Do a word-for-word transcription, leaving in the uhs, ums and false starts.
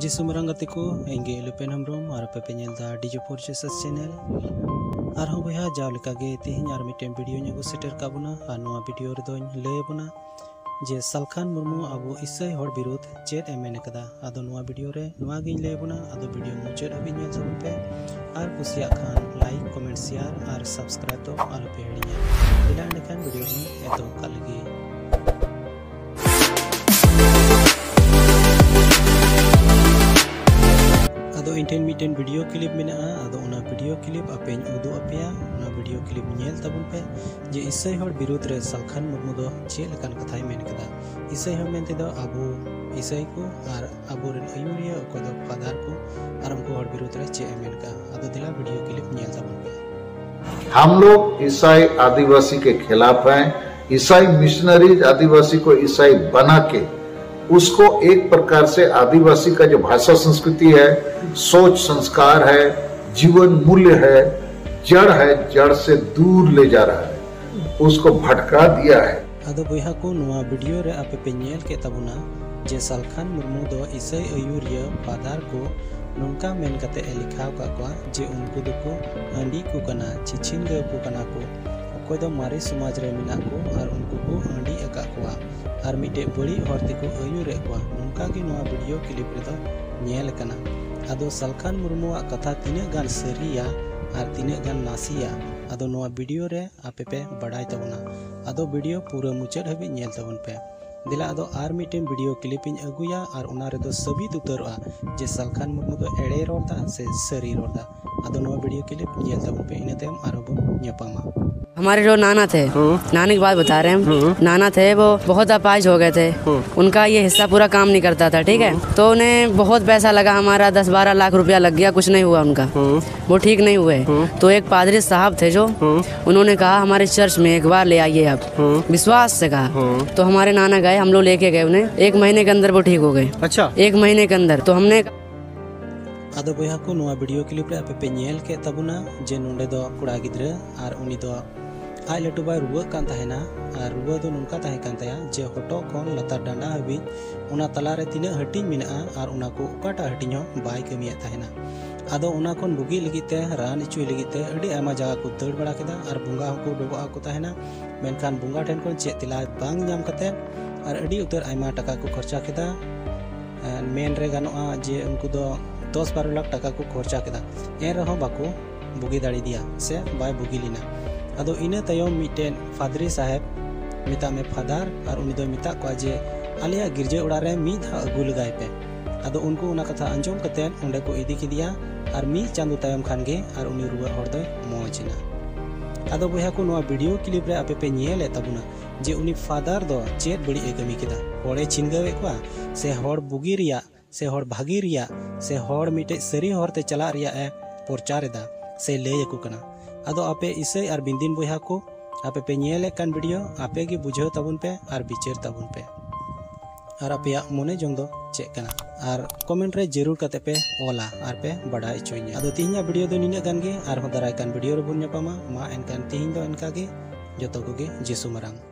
ᱡᱤᱥᱩ ᱢᱟᱨᱟᱝ ᱜᱟᱛᱮ ᱠᱚ, ᱤᱧ ᱜᱮ ᱤᱞᱩᱯᱮᱱ ᱦᱮᱢᱵᱨᱚᱢ ᱟᱨ ᱟᱯᱮ ᱯᱮ ᱧᱮᱞ ᱮᱫᱟ ᱰᱤᱡᱮ ᱯᱷᱳᱨ ᱡᱤᱥᱟᱥ ᱪᱮᱱᱮᱞ᱾ ᱟᱨᱦᱚᱸ ᱵᱚᱭᱦᱟ, ᱡᱟᱣ ᱞᱮᱠᱟ ᱜᱮ ᱛᱮᱦᱮᱧ ᱟᱨ ᱢᱤᱫᱴᱮᱱ ᱵᱷᱤᱰᱤᱭᱳᱧ ᱟᱹᱜᱩ ᱥᱮᱴᱮᱨ ᱠᱟᱜ ᱵᱚᱱᱟ ᱟᱨ ᱱᱚᱣᱟ ᱵᱷᱤᱰᱤᱭᱳ ᱨᱮᱫᱚᱧ ᱞᱟᱹᱭ ᱟᱵᱚᱱᱟ ᱡᱮ ᱥᱟᱞᱠᱷᱟᱱ ᱢᱩᱨᱢᱩ ᱟᱵᱚ ᱤᱥᱟᱹᱭ ᱦᱚᱲ ᱵᱤᱨᱩᱫᱷ ᱪᱮᱫ ᱮ ᱢᱮᱱ ᱠᱟᱫᱟ᱾ ᱟᱫᱚ ᱱᱚᱣᱟ ᱵᱷᱤᱰᱤᱭᱳ ᱨᱮ ᱱᱚᱣᱟ ᱜᱤᱧ ᱞᱟᱹᱭ ᱟᱵᱚᱱᱟ, ᱟᱫᱚ ᱵᱷᱤᱰᱤᱭᱳ ᱢᱩᱪᱟᱹᱫ ᱦᱟᱹᱵᱤᱡ ᱧᱮᱞ ᱛᱟᱵᱚᱱ ᱯᱮ ᱟᱨ ᱠᱩᱥᱤᱭᱟᱜ ᱠᱷᱟᱱ ᱞᱟᱭᱤᱠ, ᱠᱚᱢᱮᱱᱴ, ᱥᱮᱭᱟᱨ ᱟᱨ ᱥᱟᱵᱥᱠᱨᱟᱭᱤᱵ ᱫᱚ ᱟᱞᱚᱯᱮ ᱦᱤᱲᱤᱧᱟ᱾ ᱫᱮᱞᱟ ᱮᱸᱰᱮᱠᱷᱟᱱ ᱵᱷᱤᱰᱤᱭᱳ ᱵᱚᱱ ᱮᱛᱚᱦᱚᱵ ᱠᱟᱜ ᱞᱮᱜᱮ᱾ ᱟᱫᱚ ᱤᱧ ᱴᱷᱮᱱ ᱢᱤᱫᱴᱮᱱ ᱵᱷᱤᱰᱤᱭᱳ ᱠᱞᱤᱯ ᱢᱮᱱᱟᱜᱼᱟ, ᱟᱫᱚ ᱚᱱᱟ ᱵᱷᱤᱰᱤᱭᱳ ᱠᱞᱤᱯ ᱟᱯᱮᱧ ᱩᱫᱩᱜ ᱟᱯᱮᱭᱟ᱾ ᱚᱱᱟ ᱵᱷᱤᱰᱤᱭᱳ ᱠᱞᱤᱯ ᱧᱮᱞ ᱛᱟᱵᱚᱱ ᱯᱮ ᱡᱮ ᱤᱥᱟᱹᱭ ᱦᱚᱲ ᱵᱤᱨᱩᱫᱷ ᱨᱮ ᱥᱟᱞᱠᱷᱟᱱ ᱢᱩᱨᱢᱩ ᱫᱚ ᱪᱮᱫ ᱞᱮᱠᱟᱱ ᱠᱟᱛᱷᱟᱭ ᱢᱮᱱ ᱠᱟᱫᱟ᱾ ᱤᱥᱟᱹᱭ ᱦᱚᱲ ᱢᱮᱱᱛᱮ ᱫᱚ ᱟᱵᱚ ᱤᱥᱟᱹᱭ ᱠᱚ ᱟᱨ ᱟᱵᱚᱨᱮᱱ ᱟᱹᱭᱩᱨᱤᱭᱟᱹ ᱚᱠᱚᱭ ᱫᱚ ᱯᱷᱟᱫᱟᱨ ᱠᱚ ᱟᱨ ᱩᱱᱠᱩ ᱦᱚᱲ ᱵᱤᱨᱩᱫᱷ ᱨᱮ ᱪᱮᱫ ᱮ ᱢᱮᱱ ᱠᱟᱜᱼᱟ᱾ ᱟᱫᱚ ᱫᱮᱞᱟ ᱵᱷᱤᱰᱤᱭᱳ ᱠᱞᱤᱯ ᱧᱮᱞ ᱛᱟᱵᱚᱱ ᱯᱮ᱾ हम लोग ईसाई आदिवासी के खिलाफ हैं। ईसाई मिशनरीज आदिवासी को ईसाई बना के उसको एक प्रकार से आदिवासी का जो भाषा संस्कृति है, सोच संस्कार है, जीवन मूल्य है, जड़ है, जड़ से दूर ले जा रहा है, उसको भटका दिया है। ᱟᱫᱚ ᱵᱚᱭᱦᱟ ᱠᱚ, ᱱᱚᱣᱟ ᱵᱷᱤᱰᱤᱭᱳ ᱨᱮ ᱟᱯᱮ ᱯᱮ ᱧᱮᱞ ᱠᱮᱫ ᱛᱟᱵᱚᱱᱟ ᱡᱮ ᱥᱟᱞᱠᱷᱟᱱ ᱢᱩᱨᱢᱩ ᱫᱚ ᱤᱥᱟᱹᱭ ᱟᱹᱭᱩᱨᱤᱭᱟᱹ ᱯᱷᱟᱫᱟᱨ ᱠᱚ ᱱᱚᱝᱠᱟ ᱢᱮᱱ ᱠᱟᱛᱮ ᱮ ᱞᱮᱠᱷᱟᱣ ᱟᱠᱟᱫ ᱠᱚᱣᱟ ᱡᱮ ᱩᱱᱠᱩ ᱫᱚᱠᱚ ᱟᱹᱰᱤ ᱠᱚ ᱠᱟᱱᱟ, ᱪᱷᱤᱪᱷᱤᱱᱫᱟᱹ ᱠᱚ ᱠᱟᱱᱟ ᱠᱚ, ᱚᱠᱚᱭ ᱫᱚ ᱢᱟᱨᱮ ᱥᱚᱢᱟᱡᱽ ᱨᱮ ᱢᱮᱱᱟᱜ ᱠᱚ ᱟᱨ ᱩᱱᱠᱩ ᱠᱚ ᱟᱹᱰᱤ ᱟᱠᱟᱫ ᱠᱚᱣᱟ ᱟᱨ ᱢᱤᱫᱴᱮᱡ ᱵᱟᱹᱲᱤᱡ ᱦᱚᱨ ᱛᱮᱠᱚ ᱟᱹᱭᱩᱨᱮᱫ ᱠᱚᱣᱟ᱾ ᱱᱚᱝᱠᱟ ᱜᱮ ᱱᱚᱣᱟ ᱵᱷᱤᱰᱤᱭᱳ ᱠᱞᱤᱯ ᱨᱮᱫᱚ ᱧᱮᱞ ᱟᱠᱟᱱᱟ᱾ ᱟᱫᱚ ᱥᱟᱞᱠᱷᱟᱱ ᱢᱩᱨᱢᱩᱣᱟᱜ ᱠᱟᱛᱷᱟ ᱛᱤᱱᱟᱹᱜ ᱜᱟᱱ ᱥᱟᱹᱨᱤᱭᱟ ᱟᱨ ᱛᱤᱱᱟᱹᱜ ᱜᱟᱱ ᱱᱟᱥᱮᱭᱟ, ᱟᱫᱚ ᱱᱚᱣᱟ ᱵᱷᱤᱰᱤᱭᱳ ᱨᱮ ᱟᱯᱮ ᱯᱮ ᱵᱟᱰᱟᱭ ᱛᱟᱵᱚᱱᱟ᱾ ᱟᱫᱚ ᱵᱷᱤᱰᱤᱭᱳ ᱯᱩᱨᱟᱹ ᱢᱩᱪᱟᱹᱫ ᱦᱟᱹᱵᱤᱡ ᱧᱮᱞ ᱛᱟᱵᱚᱱ ᱯᱮ᱾ ᱫᱮᱞᱟ ᱟᱫᱚ ᱟᱨ ᱢᱤᱫᱴᱮᱱ ᱵᱷᱤᱰᱤᱭᱳ ᱠᱞᱤᱯ ᱤᱧ ᱟᱹᱜᱩᱭᱟ ᱟᱨ ᱚᱱᱟ ᱨᱮᱫᱚ ᱥᱟᱹᱵᱤᱛ ᱩᱛᱟᱹᱨᱚᱜᱼᱟ ᱡᱮ ᱥᱟᱞᱠᱷᱟᱱ ᱢᱩᱨᱢᱩ ᱫᱚ ᱮᱲᱮᱭ ᱨᱚᱲ ᱫᱟ ᱥᱮ ᱥᱟᱹᱨᱤᱭ ᱨᱚᱲ ᱫᱟ᱾ ᱟᱫᱚ ᱱᱚᱣᱟ ᱵᱷᱤᱰᱤᱭᱳ ᱠᱞᱤᱯ ᱧᱮᱞ ᱛᱟᱵᱚᱱ ᱯᱮ, ᱤᱱᱟᱹ ᱛᱟᱭᱚᱢ ᱟᱨᱦᱚᱸ ᱵᱚᱱ ᱧᱟᱯᱟᱢᱟ᱾ हमारे जो नाना थे, हम्म। नानी की बात बता रहे हैं हम। हम्म। नाना थे, वो बहुत अपाहिज हो गए थे। हम्म। उनका ये हिस्सा पूरा काम नहीं करता था, ठीक है। तो उन्हें बहुत पैसा लगा, हमारा दस बारह लाख रुपया लग गया, कुछ नहीं हुआ उनका। हम्म। वो ठीक नहीं हुए। हम्म। तो एक पादरी साहब थे जो, हम्म। उन्होंने कहा, हमारे चर्च में एक बार ले आइए आप। हम्म। विश्वास से कहा। हम्म। तो हमारे नाना गए, हम लोग लेके गए उन्हें। एक महीने के अंदर वो ठीक हो गए। अच्छा। एक महीने के अंदर। तो हमने ᱟᱫᱚ ᱵᱚᱭᱦᱟ ᱠᱚ, ᱱᱚᱣᱟ ᱵᱷᱤᱰᱤᱭᱳ ᱠᱞᱤᱯ ᱨᱮ ᱟᱯᱮ ᱯᱮ ᱧᱮᱞ ᱠᱮᱫ ᱛᱟᱵᱚᱱᱟ ᱡᱮ ᱱᱚᱸᱰᱮ ᱫᱚ ᱠᱚᱲᱟ ᱜᱤᱫᱽᱨᱟᱹ ᱟᱨ ᱩᱱᱤ ᱫᱚ ᱟᱡ ᱞᱟᱹᱴᱩ ᱵᱟᱭ ᱨᱩᱣᱟᱹᱜ ᱠᱟᱱ ᱛᱟᱦᱮᱱᱟ᱾ ᱟᱨ ᱨᱩᱣᱟᱹ ᱫᱚ ᱱᱚᱝᱠᱟ ᱛᱟᱦᱮᱸ ᱠᱟᱱ ᱛᱟᱭᱟ ᱡᱮ ᱦᱚᱴᱚᱜ ᱠᱷᱚᱱ ᱞᱟᱛᱟᱨ ᱰᱟᱸᱰᱟ ᱦᱟᱹᱵᱤᱡ ᱚᱱᱟ ᱛᱟᱞᱟᱨᱮ ᱛᱤᱱᱟᱹᱜ ᱦᱟᱹᱴᱤᱧ ᱢᱮᱱᱟᱜᱼᱟ ᱟᱨ ᱚᱱᱟ ᱠᱚ ᱚᱠᱟᱴᱟᱜ ᱦᱟᱹᱴᱤᱧ ᱦᱚᱸ ᱵᱟᱭ ᱠᱟᱹᱢᱤᱭᱮᱫ ᱛᱟᱦᱮᱱᱟ᱾ ᱟᱫᱚ ᱚᱱᱟ ᱠᱷᱚᱱ ᱵᱩᱜᱤ ᱞᱟᱹᱜᱤᱫ ᱛᱮ, ᱨᱟᱱ ᱦᱚᱪᱚᱭ ᱞᱟᱹᱜᱤᱫ ᱛᱮ ᱟᱹᱰᱤ ᱟᱭᱢᱟ ᱡᱟᱭᱜᱟ ᱠᱚ ᱫᱟᱹᱲ ᱵᱟᱲᱟ ᱠᱮᱫᱟ ᱟᱨ ᱵᱚᱸᱜᱟ ᱦᱚᱸᱠᱚ ᱰᱚᱵᱚᱜ ᱟᱠᱚ ᱛᱟᱦᱮᱱᱟ, ᱢᱮᱱᱠᱷᱟᱱ ᱵᱚᱸᱜᱟ ᱴᱷᱮᱱ ᱠᱷᱚᱱ ᱪᱮᱫ ᱛᱮᱞᱟ ᱵᱟᱝ ᱧᱟᱢ ᱠᱟᱛᱮ ᱟᱨ ᱟᱹᱰᱤ ᱩᱛᱟᱹᱨ ᱟᱭᱢᱟ ᱴᱟᱠᱟ ᱠᱚ ᱠᱷᱚᱨᱪᱟ ᱠᱮᱫᱟ᱾ ᱮᱸ, ᱢᱮᱱ ᱨᱮ ᱜᱟᱱᱚᱜᱼᱟ ᱡᱮ ᱩᱱᱠᱩ ᱫᱚ ᱫᱚᱥ ᱵᱟᱨᱚ ᱞᱟᱠᱷ ᱴᱟᱠᱟ ᱠᱚ ᱠᱷᱚᱨᱪᱟ ᱠᱮᱫᱟ, ᱮᱱ ᱨᱮᱦᱚᱸ ᱵᱟᱠᱚ ᱵᱩᱜᱤ ᱫᱟᱲᱮᱭᱟᱫᱮᱭᱟ ᱥᱮ ᱵᱟᱭ ᱵᱩᱜᱤ ᱞᱮᱱᱟ᱾ ᱟᱫᱚ ᱤᱱᱟᱹ ᱛᱟᱭᱚᱢ ᱢᱤᱫᱴᱮᱱ ᱯᱟᱫᱽᱨᱤ ᱥᱟᱦᱮᱵᱽ, ᱢᱮᱛᱟᱜ ᱢᱮ ᱯᱷᱟᱫᱟᱨ, ᱟᱨ ᱩᱱᱤ ᱫᱚᱭ ᱢᱮᱛᱟᱜ ᱠᱚᱣᱟ ᱡᱮ ᱟᱞᱮᱭᱟᱜ ᱜᱤᱨᱡᱟᱹ ᱚᱲᱟᱜ ᱨᱮ ᱢᱤᱫ ᱫᱷᱟᱣ ᱟᱹᱜᱩ ᱞᱮᱜᱟᱭ ᱯᱮ᱾ ᱟᱫᱚ ᱩᱱᱠᱩ ᱚᱱᱟ ᱠᱟᱛᱷᱟ ᱟᱸᱡᱚᱢ ᱠᱟᱛᱮ ᱚᱸᱰᱮ ᱠᱚ ᱤᱫᱤ ᱠᱮᱫᱮᱭᱟ ᱟᱨ ᱢᱤᱫ ᱪᱟᱸᱫᱳ ᱛᱟᱭᱚᱢ ᱠᱷᱟᱱ ᱜᱮ ᱟᱨ ᱩᱱᱤ ᱨᱩᱣᱟᱹᱜ ᱦᱚᱲ ᱫᱚᱭ ᱢᱚᱡᱽ ᱮᱱᱟ᱾ ᱟᱫᱚ ᱵᱚᱭᱦᱟ ᱠᱚ, ᱱᱚᱣᱟ ᱵᱷᱤᱰᱤᱭᱳ ᱠᱞᱤᱯ ᱨᱮ ᱟᱯᱮ ᱯᱮ ᱧᱮᱞᱮᱫ ᱛᱟᱵᱚᱱᱟ ᱡᱮ ᱩᱱᱤ ᱯᱷᱟᱫᱟᱨ ᱫᱚ ᱪᱮᱫ ᱵᱟᱹᱲᱤᱡ ᱮ ᱠᱟᱹᱢᱤ ᱠᱮᱫᱟ, ᱦᱚᱲᱮ ᱪᱷᱤᱱᱜᱟᱹᱣᱮᱫ ᱠᱚᱣᱟ ᱥᱮ ᱦᱚᱲ ᱵᱩᱜᱤ ᱨᱮᱭᱟᱜ ᱥᱮ ᱦᱚᱲ ᱵᱷᱟᱜᱮ ᱨᱮᱭᱟᱜ ᱥᱮ ᱦᱚᱲ ᱢᱤᱫᱴᱮᱡ ᱥᱟᱹᱨᱤ ᱦᱚᱨ ᱛᱮ ᱪᱟᱞᱟᱜ ᱨᱮᱭᱟᱜ ᱮ ᱯᱨᱚᱪᱟᱨ ᱮᱫᱟ ᱥᱮ ᱞᱟᱹᱭ ᱟᱠᱚ ᱠᱟᱱᱟ᱾ ᱟᱫᱚ ᱟᱯᱮ ᱤᱥᱟᱹᱭ ᱟᱨ ᱵᱤᱱᱫᱤᱱ ᱵᱚᱭᱦᱟ ᱠᱚ, ᱟᱯᱮ ᱯᱮ ᱧᱮᱞᱮᱫ ᱠᱟᱱ ᱵᱷᱤᱰᱤᱭᱳ, ᱟᱯᱮ ᱜᱮ ᱵᱩᱡᱷᱟᱹᱣ ᱛᱟᱵᱚᱱ ᱯᱮ ᱟᱨ ᱵᱤᱪᱟᱹᱨ ᱛᱟᱵᱚᱱ ᱯᱮ᱾ ᱟᱨ ᱟᱯᱮᱭᱟᱜ ᱢᱚᱱᱮ ᱡᱚᱝ ᱫᱚ ᱪᱮᱫ ᱠᱟᱱᱟ? ᱟᱨ ᱠᱚᱢᱮᱱᱴ ᱨᱮ ᱡᱟᱹᱨᱩᱲ ᱠᱟᱛᱮ ᱯᱮ ᱚᱞᱟ ᱟᱨ ᱯᱮ ᱵᱟᱰᱟᱭ ᱦᱚᱪᱚᱧᱟ᱾ ᱟᱫᱚ ᱛᱤᱦᱤᱧᱟᱜ ᱵᱷᱤᱰᱤᱭᱳ ᱫᱚ ᱱᱤᱱᱟᱹᱜ ᱜᱟᱱ ᱜᱮ, ᱟᱨᱦᱚᱸ ᱫᱟᱨᱟᱭ ᱠᱟᱱ ᱵᱷᱤᱰᱤᱭᱳ ᱨᱮᱵᱚᱱ ᱧᱟᱯᱟᱢᱟ᱾ ᱢᱟ ᱮᱱᱠᱷᱟᱱ ᱛᱤᱦᱤᱧ ᱫᱚ ᱤᱱᱠᱟ ᱜᱮ, ᱡᱚᱛᱚ ᱠᱚᱜᱮ ᱡᱤᱥᱩ ᱢᱟᱨᱟᱝ᱾